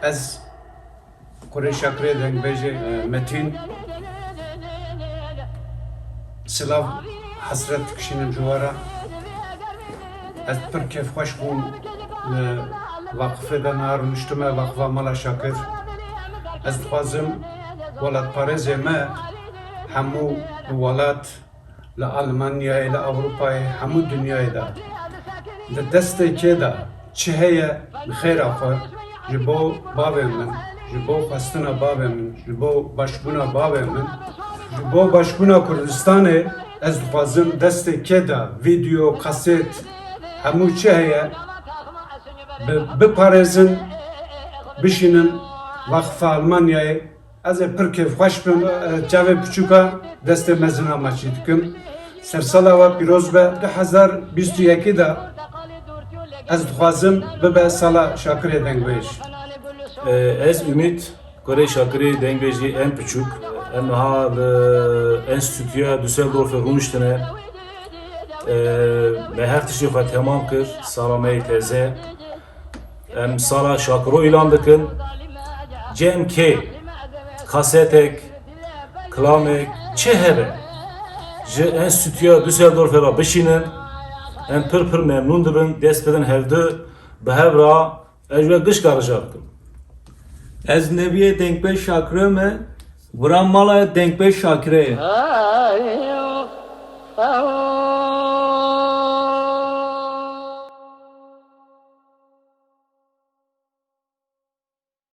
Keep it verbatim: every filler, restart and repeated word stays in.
Ez Kurê Şakirê dengbêjê, e, Metîn, silav, hesret dikişînim ji we re. Ez pir kêfxweş bûm li vaqifê de niha rûniştime, vaqifa Mala Şakir. Ez dixwazim welatparêzê me hemû li welat, li Almanyayê, li Ewropayê, hemû dinyayê de, di destê kê de çi heye, bi xêra xwe ji bo bavê min, ji bo xwestina bavê min, ji bo başbûna bavê min, ji bo başbûna Kurdistanê, ez dixwazim destê kê de vîdeo, kaset, hemû çi heye, bi-, biparêzin, bişînin vaqifa Almanyayê. Ez ê pir kêfxweş bim. Çavê piçûka destê mezina maçî dikim. Sersala we pîroz be. Du hezar bîst û yekî de ez dixwazim bibe sala Şakirê dengbêj. Ee, ez Ümit, Kurê Şakirê dengbêjî en piçûk. Em niha li Enstitûya Düsseldorfê rûniştine. Ee, me her tiştê xwe temam kir, sala me yê teze. Em sala Şakiro îlan dikin. Cem kê, kasetek, kilamek, çi hebe, ji Enstitûya Düsseldorfê re bişînin. Em pir pir memnûn dibin, dest bidin hevdu, bi hev re ez ji we gişka rica dikim. Ez Nebiyê dengbêj Şakirê me, vira mala dengbêj Şakirê ye.